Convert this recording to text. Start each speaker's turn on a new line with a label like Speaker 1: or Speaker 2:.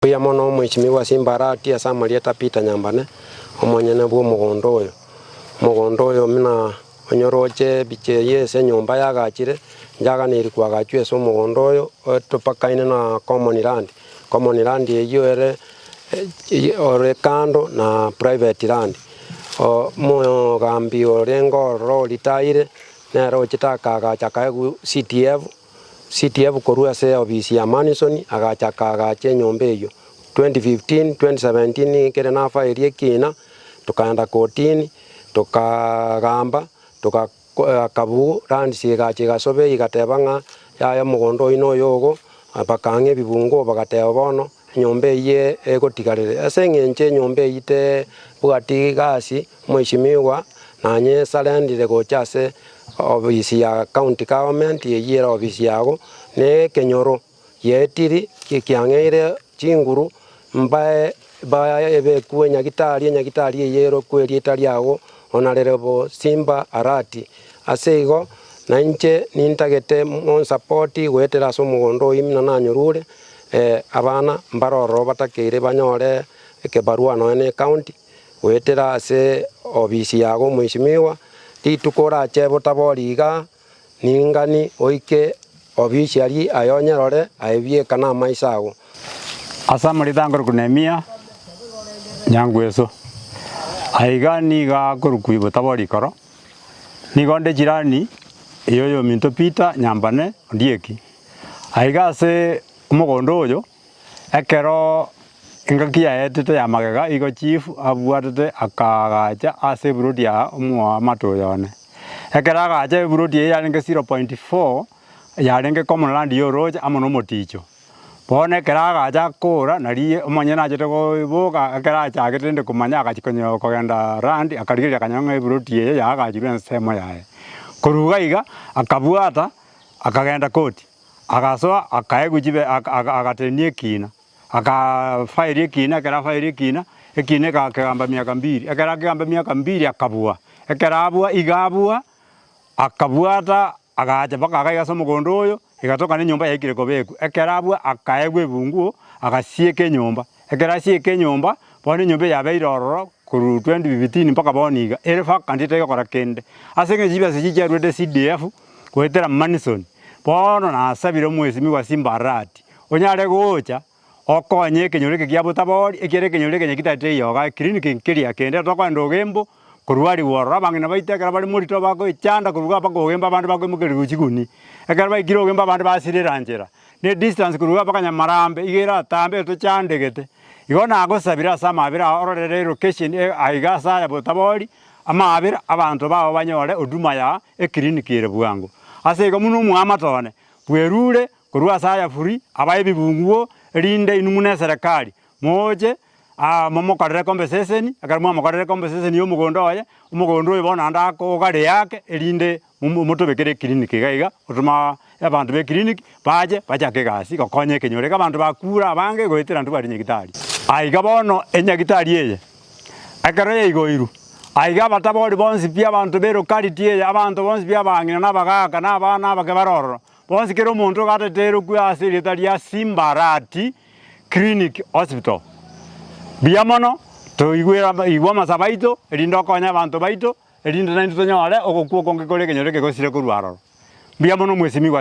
Speaker 1: Mbuya mono Omwesimigwa Simbarati ase amarieta Peter Nyambane, omonyene bw'omogondo oyo. Omogondo oyo buna onyoroche ebicha eyio ase enyomba yagachire, njaganeirie koagachwa ase omogondo oyo otopakaine na common land. Common land eyio ere ore kando na private land. Omogambi orenge ororo oritaire, nere ochete akaagacha akaegwa CDF. CDF korwa ase ofisi ya Manison agacha akaagacha enyomba eyio. 2015, 2017 ekere nafaerie ekina, tokaenda kotini, tokagamba, toka akabuu lands egacha egasoba eyio egateba ng'a yaya omogondo oyio noyo ogo, bakang'a ebibunguo bagateba bono enyomba eyio egotigarere. Ase eng'encho enyomba eyio tebwati gasi, Mweshimiwa nanye sarendire gocha ase ofisi ya county government eyio ere ofisi yago, na ekenyoro gietiri kiang'eire chinguru mbae bae ebekwe nyagitari, enyagitari eyio erokwe erieta riago Honourable Simba Arati. Ase igo nainche nintagete monsapoti goetera ase omogondo oyio buna nanyorure, abana mbare ororo batakeire banyore ekebarua nonya na ecounty. Goetera ase obisi yago omwesimigwa, rituko orache botabori iga, ningani oike obisi aria aye onyerore aye bieka namaiso ago.
Speaker 2: Ase amarieta nkorokwa Nehemia Nyangweso, aiga nigo akorokwa Botabori ikoro, nigo nde jirani ya oyominto Peter Nyambane Ondieki. Aiga ase omogondo oyo. Ekero engaki yaetete ya magega igo chief abwatete akaagacha ase eburoti ya omoamate oyo one. Ekero agacha eburoti eye yarenge 0.4 yarenge common land ya oroche amo na omoticho. Bono ekero agacha akora nari omonyene achete koboka ekero achagete rende komanya agachia konye kogenda land akarigereria akanyora ng'a eburoti eye yaagachirwe ensemo yaye. Korwa iga iga akabwata akagenda koti. Agasoa akaegwa chibe agatenenia ekiina, akafaeria ekiina, ekero afaeria ekiina, ekiina ekagamba miaka mbiri, ekero akegamba miaka mbiri akabua, ekero abua iga abua, akabwata agacha mpaka agaiga ase omogondo oyo, egatoka na enyomba yaikire kobekwa, ekero abua akaegwa ebunguo, agasieka enyomba, ekero asieka enyomba, bono enyomba eye yabeire ororo korwa 2015 mpaka bono iga, ere vacant etari kende, ase eng'encho chibesa echi chiaruete CDF, goetera Manison. Bono nasabire omwesimigwa Simbarati, onyare gocha okonye ekenyoro eke kia botabori, ekiagera ekenyoro eke nyagetari teiyo igaa, eclinic nkeria kende tokoenda ogembo korwariwa ororo. Abang'ina baito ekero bare morito bagoechanda korwa igaa mpaka ogembo abande bakoimokerigwa chiguni. Ekero baikire ogembo abande basirera nchera, ne distance korwa igaa mpaka Nyamarambe iga eratambe etochandegete. Igo nagosabire ase amabera ao ororere elocation aiga ase aya botabori, amabera abanto bao banyore huduma ya eclinic ere bwango. Ase igo buna omoamate one, bwerure korwa ase aya free, abae ebibunguo, erinde inwe buna eserekari moche momokorere compensation, ekero mwamokorire compensation ya omogondo oye, omogondo oyo bono naende akogare ake erinde motobekere eclinic iga iga, otoma abanto be eclinic bache bachake egasi gokonya ekenyoro iga abanto bakure abange goetera intwe bare nyagitari. Aiga bono enyagitari eye Ekero yaigoirwe, aiga abatabori bonsi pi abanto b'elocality eye, abanto bonsi pi abang'ina na abagaaka na abana abake bare ororo, bonsi kera omonto ogateterokwe ase erieta ria Simbarati Clinic Hospital. Mbuya mono, toigwere igwa amasabo aito, erinde okonye abanto baito, erinde naintwe tonyore ogokwa okonge kore ekenyoro ekegosire korwa aroro. Mbuya mono mwesimigwa.